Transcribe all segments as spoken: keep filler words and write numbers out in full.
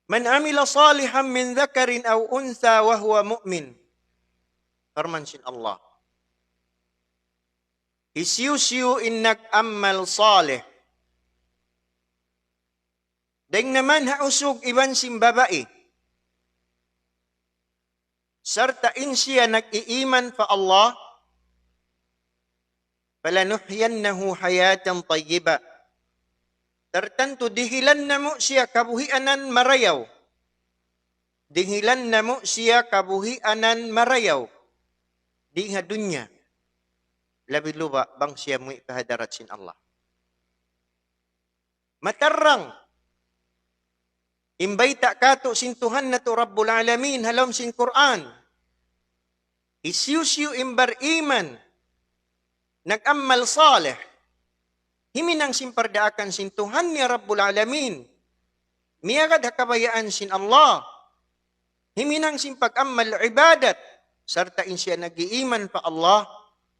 من عمل صالحا من ذكر أو أنثى وهو مؤمن. Parman sin Allah. Hisiyu-siyu in nag-amal salih. Dayn ha man ha usug iban sin babai. Sarta' in siya nag-iiman pa Allah. فلنحيينه حياة طيبة. Tartantu dihilan namu' siya kabuhianan marayaw. Dihilan namu' siya kabuhianan marayaw. Di ha dunya. Labi luba' bang siya muwi' pa hadarat sin Allah. Matarrang in bayta' katu' sin Tuhan natu' Rabbul Alamin ha lawm sin Qur'an. Hisiyu-siyu in bariman, nag-amal salih, himinang sin pardaakan sin Tuhan niya Rabbul Alamin, miyagad ha kabayaan sin Allah, himinang sin pag-amal ibadat, sarta' in siya nag-iiman pa Allah,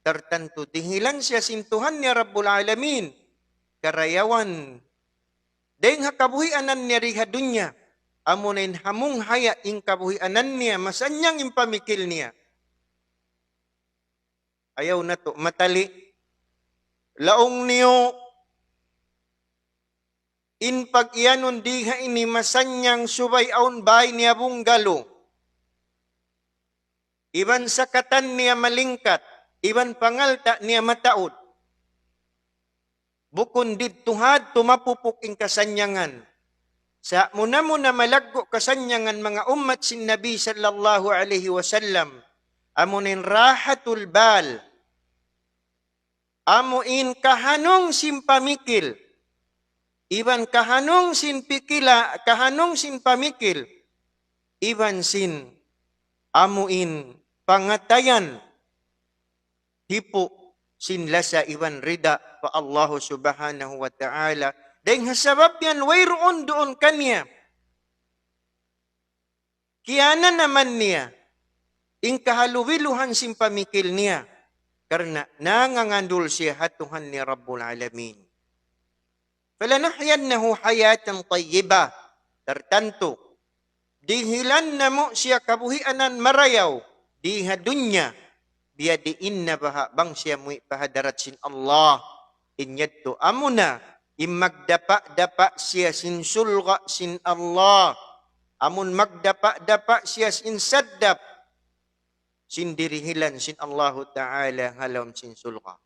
tartantu dihilan siya sin Tuhan niya Rabbul Alamin karayawan. Dayn ha kabuhianan niya di ha dunya, amuna in hamung haya in kabuhianan niya, masannyang in pamikil niya. Ayaw natu' matali. Laung niyu, in pag-iyanun di ha ini masannyang subay awn bay niya bungalow. Iban sakatan niya malingkat, iban pangalta' niya mataud. Bukun didtu hadtu mapupuk in kasannyangan. Sa' muna-muna malaggu' kasannyangan manga ummat sin Nabi sallallahu alayhi wasallam, amu in rahatul bal. Amu in kahanung sin pamikil. Iban kahanung sin pikila, kahanung sin pamikil. Iban sin amu in pangatayan hipu' sin lasa iban rida pa Allahu Subhanahu wa Ta'ala. Dayn ha sabab yan wayruun duun kaniya kiyananaman niya in kahalubiluhan sin pamikil niya, karna' nangangandul siya ha Tuhan niya Rabbul Alamin. فلنحيينه حياة طيبة. Tartantu, dihilan namu' siya kabuhianan marayaw di ha dunya, biya' diin na baha' bang siya muwi' pa hadarat sin Allah. In yadtu amuna in magdapa'-dapa' siya sin surga' sin Allah. Amun magdapa'-dapa' siya sin saddap sin dirihilan sin Allahu Ta'ala ha lawm sin surga'.